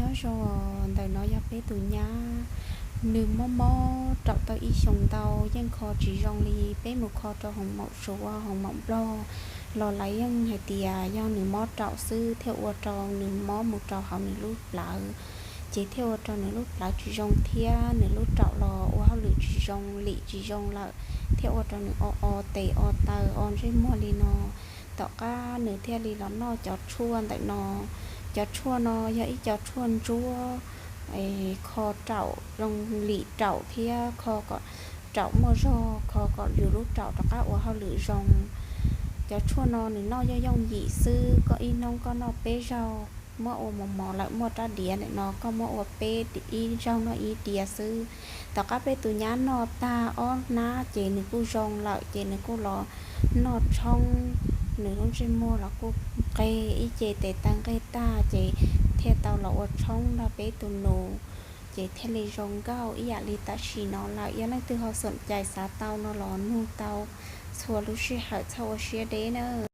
Nyob zoo, ntawm no yog peb tus nyab, nws mob mob raum tau ib xyoos ntau yeej kho tsis zoo li. Peb mus kho rau hoos maum Suav hoos maum Nplog los lawv yeej hais tias yog nws mob raum xwb thiaj ua rau nws mob mus rau hauv nws lub plawv, ces thiaj ua rau nws lub plawv tsis zoo thiab nws lub raum los ua hauj lwm tsis zoo, lim tsis zoo lawm, thiaj ua rau nws o o tes o taw o ntsej muag li no. Tom qab nws thiaj li los noj cov tshuaj ntawm no. Cov tshuaj no yog ib co tshuaj ntsuab kho raum zoo, lim raum thiab kho kom raum muaj zog, kho kom yus lub raum rov qab ua hauj lwm zoo. Cov tshuaj no nws noj yooj yooj yim xwb, koj ib hnub koj noj peb zaug, muab ua mos mos lawm muaj rab diav ntawm no koj muab ua peb ib zaug noj ib diav xwb. Tom qab peb tus nyab noj tag ob hnab ces nws kuj zoo lawm ces nws kuj los noj tshoob, nws lub ntsej muag los kuj nqeg ib ce tes taw nqeg tag ces thiaj tau los ua tshoob nrog peb tus nus, ces thiaj li zoo nkauj ib yam li tam sim no lawm. Yog leej twg ho xoom cais xav tau no los nug tau txhua lub sij hawm, txhob ua siab deb na.